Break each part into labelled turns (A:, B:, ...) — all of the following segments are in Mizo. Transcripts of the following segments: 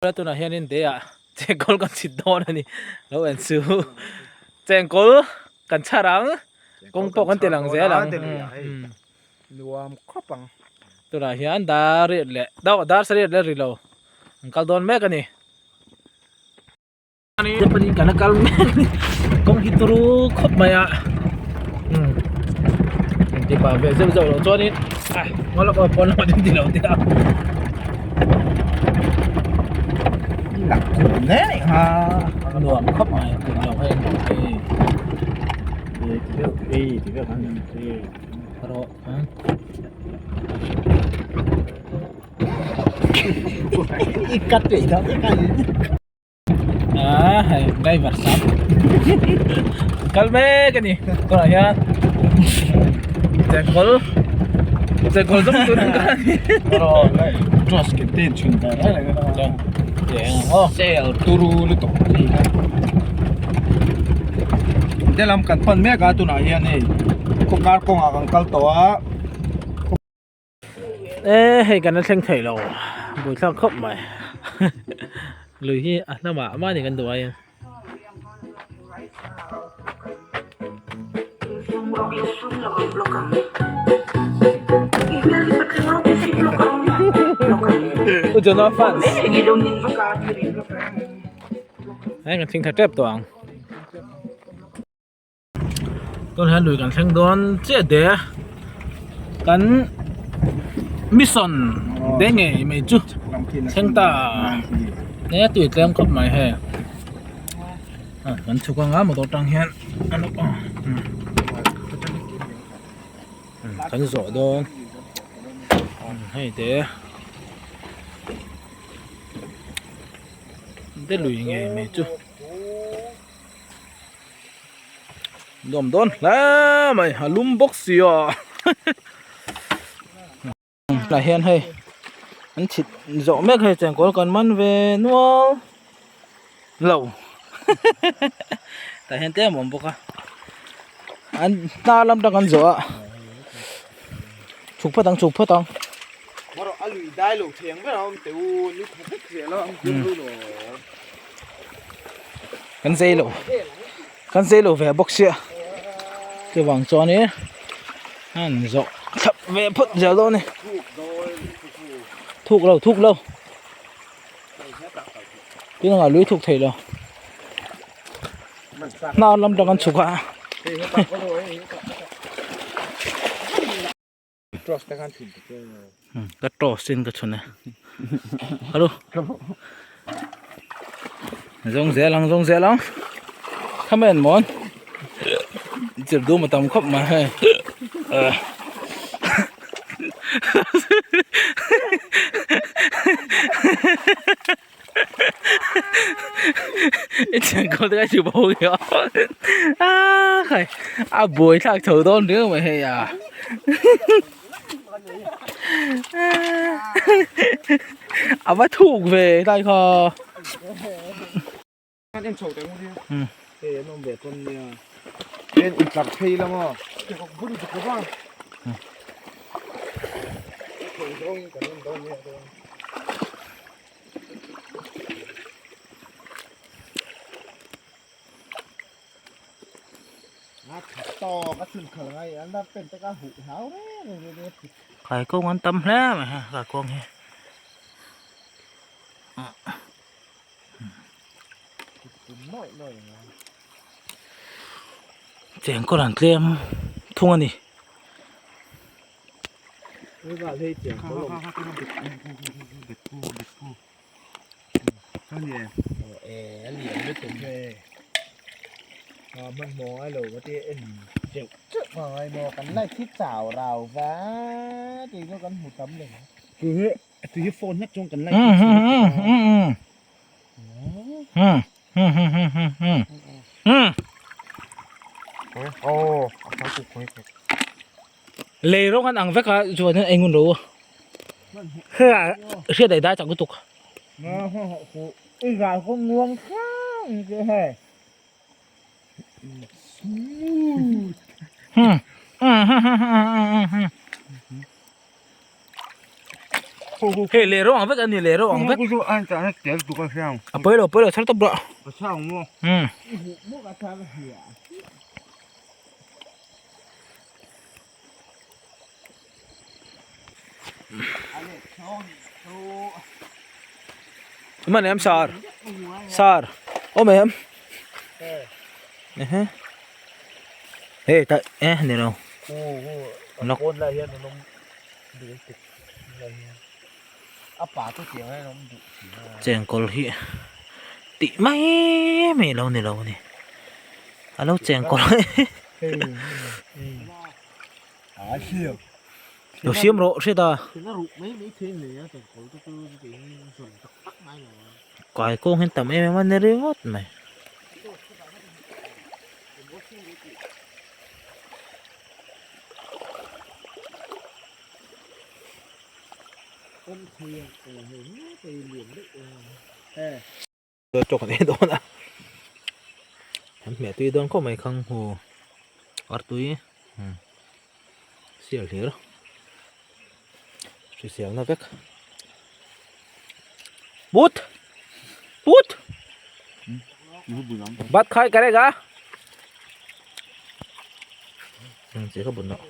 A: Tunah hianin te ah chengkawl kan chhit dawn a ni lo en chu chengkawl kan chhar ang kawng pawh kan ti lang zel ang
B: nuam khawp ang
A: tunah hian dar riat leh dar sarih leh ri lo an kal dawn mek a ni. Panin kan a kal mek a ni kawng hi turu khawp mai a umm engti pah ve zeuh zeuh loh chuanin ah ngaw lawk aw pawn lamah chuan ti lo teh a. Nuam khawp mai kum lo hei nuam hei rawh ang. Ah hei driver sap kal mek a ni tunah hian chengkawl chengkawl zawng tur an kal a ni
B: sel turu lutuk he lam kan pan mek a tunah hian hei khawkar kawngah kan kal tawh a.
A: E hei kan la thleng thei lo buaithlak khawp mai lui hi a hnamah mahni kan duh aiin. U Jono fans hei kan thleng thla tep tawh ang. Tun hian lui kan thleng dawn chiah te kan mission te ngei mai chu thleng ta e tui tlem khawp mai hei kan chhuk anga motor tang hian kan zawh dawn hei te te lui ngei mai chu. Nuam dawn hle mai a lum bawk si a tah hian hei an chhit zawh mek hei chengkawl kan man ve nual lo tah hian tlem a awm bawk a an hnar lam tang an zawh a chhuk phawt ang chhuk phawt ang. Kan zei lo kan zei lo ve bawk sia chuvang chuanin an zawh thlap ve phawt zel dawn a ni thuk lo thuk lo tunah lui thuk thei lo hnar lam tang an chhuk a. Ka toss in ka chhun e hello zawng zel ang zawng zel ang kham en mawn chir dum a tam khawp mai hei I chhengkaw te ka hmu bo kha a khai a buai thlak chho dawn riau mai hei a a va thuk ve tlai kha. Kaikawng an tam hle mai ha kaikawng hi. Chengkawl an tlem thung a ni. Lei rawng an ang vek a chuan in eng hun lo a hriat daih dai chak lutuk. Hei leh rawng ang vek a ni leh rawng ang vek. A pawi lo pawi lo chhar tawp rawh. Um. Man em sar sar awm em ehe hei ta eh ni lo lawk chengkawl hi tih mai mai lo ni lo a ni a lo chengkawl Lo siam rawh hriat a. Kai kawng hian tam em em a ni ringawt mai. Chaw kan ei dawn a an hmeh tui dawn khawp mai khang hu artui sial hlir hrisel na vek put put bat khai karega chi kha bun loh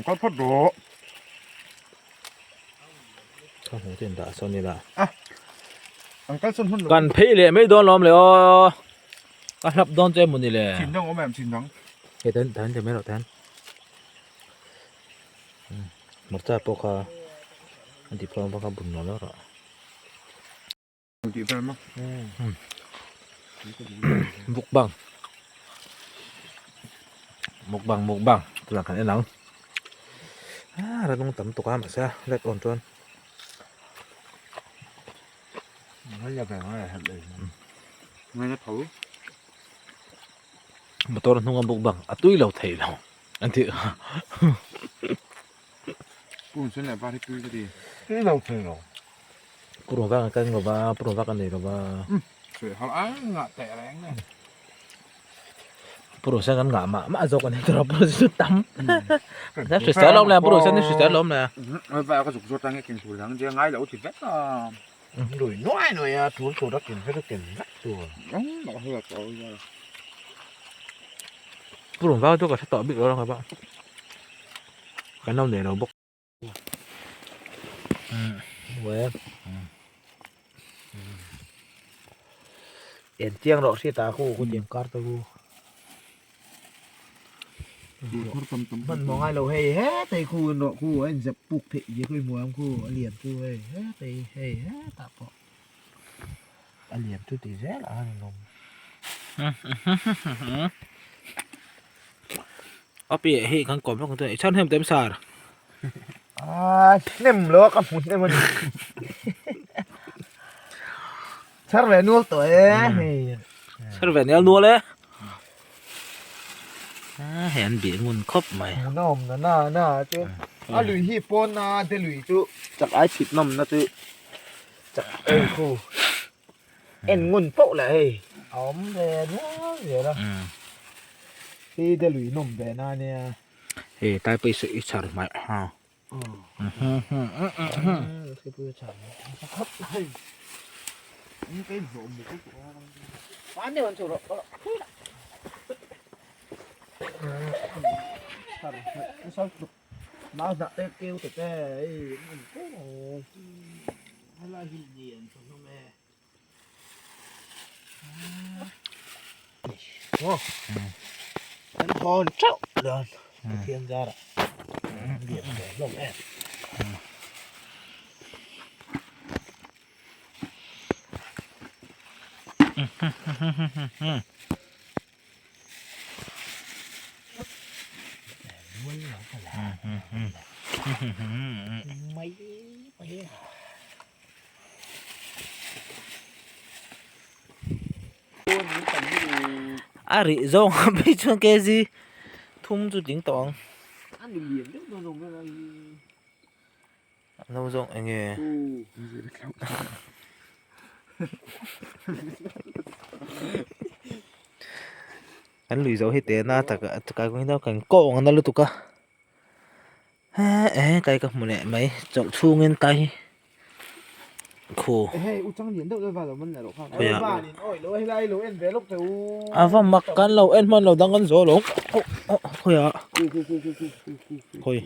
B: Kal phawt rawh.
A: Ka hmuh te dah sawn ila.
B: Ah. An kal sawn hun lo.
A: Kan phei leh mai dawn lawm le aw. Ka hlap dawn che mawni le.
B: Chin dang awm em chin dang.
A: He tan tan te mai rawh tan. Hmarcha pawh kha an ti phawng bawk a bun lo lo rawh. Mukbang mukbang mukbang tunah kan en ang ah ranung tam tuk a mahse light on chuan motor hnunga mukbang a tui lo thei lo an tih Purun vak an kal lo va, purun vak an nei lo va. Purun sen kan ngah mah mah zawk a ni tur a purun sen chu tam. Hrisel awm le purun sen hi hrisel awm le.
B: Lui nuai nuai a tul tur a ken vek a ken vek tur.
A: Purun vak chu ka hre tawh bik lo ang a kan lo nei lo bawk.
B: En chiang rawh hriat ah khu khu tiang kar te khu hman maw ngai lo hei hetei khu in rawh khu a inzep puk theih zia khu i hmu ang khu a lian chu hei hetei hei hetah pawh a lian chu ti zel a ni lawm.
A: A piah hi kan kawm vak ang chuan i chhan hnem tem sar.
B: A hnem lo a ka hmu hnem a ni. Chhar ve nual tawh e hei.
A: Chhar ve nual nual e. A hei an bih ngun khawp mai.
B: Hmun a awm na na na chu a lui hi pawn na te lui chu chak ai chhit nawm na chu chak ei khu. En ngun poh leh hei a awm ve nual zel a hi te lui nawm ve na nia.
A: Hei tai pawh i chhar hmaih ha.
B: Nau hnah te keu te te hei an awm teuh mai helai hi lian tha hlawm e aw an hawn teuh dawn Pathian zarah lian ve hlawm em.
A: A rih zawng a phei chuan kg thum chu tling tawh ang a no zawng eng nge kan lui zo hi teh na tak kai kawng hi kan kawng a na lutuk a. He tai ka hmu leh mai chawlh chhungin tai hi khu khawiah a va mak kan lo en hman lo dang kan zawh lo khawiah khawi.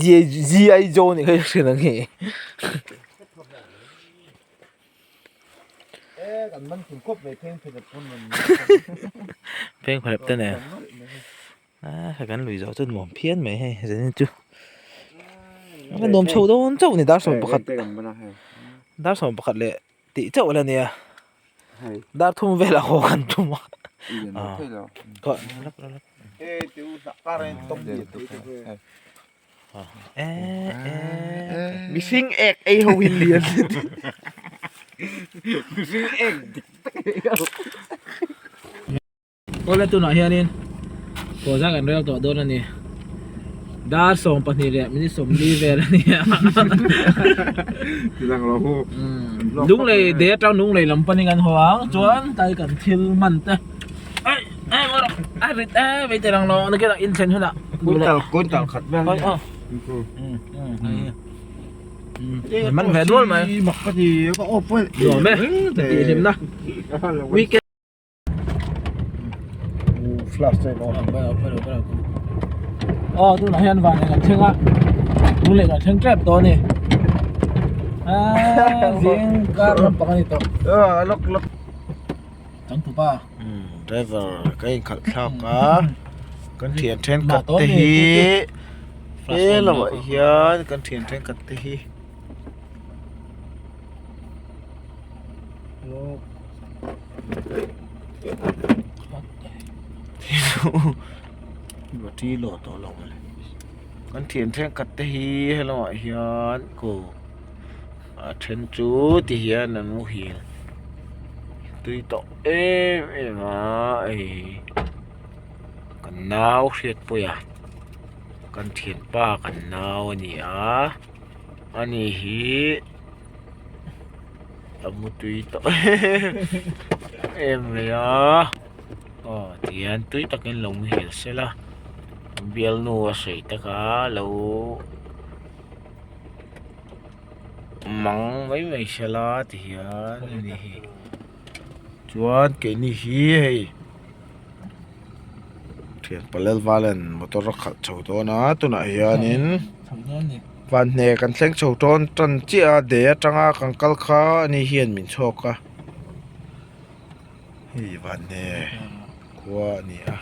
A: G.I. Joe nih kha i hriat ang hi. Phengphehlep te nen. A kan lui zawh chu nuam phian mai hei zanin chu a nuam chho dawn chauh a ni dar 11 dar 11 leh tih chauh a la nia dar thum velah haw kan tum a
B: Mihring ek ei ho hi lian mihring ek dik tak ei ho.
A: Awle tunah hianin pawza kan rel tawh dawn a ni. Dar 12 leh minute 40 vel a ni a. Lunglei de atang lunglei lam panin kan haw ang chuan tai kan thil hman te ai ai maw a rit em mai te lang lo nakin ah inthlen hunah
B: Kuntal khat vel
A: man ve dual mai. Nuam e tihhlimna weekend. Aw tunah hian van kan thleng a lung leh kan thleng tep tawh a ni aaa zing kar lampang a ni tawh changtupa
B: driver ka inkhalh thlak a kan thian thenkhat te hi he lamah hian kan thian thenkhat te hi. Kan thian thenkhat te hi helaiah hian ko a then chu ti hian an muhil tui tawh em em a hei kan nau hriatpuia kan thianpa kan nau a ni a ani hi. A mu tui tawh em mai a aw tihian tui takin lo muhil sela bialnu a sawi tak a lo mang mai mai sela tihian a ni hi chuan keini hi hei
C: thian palel valen motor a khalh chho dawn a tunah hianin. Vanhne kan thleng chho tawn tan chiah a de atanga kan kal kha ani hian min chhawk a hei vanhne khua a ni a.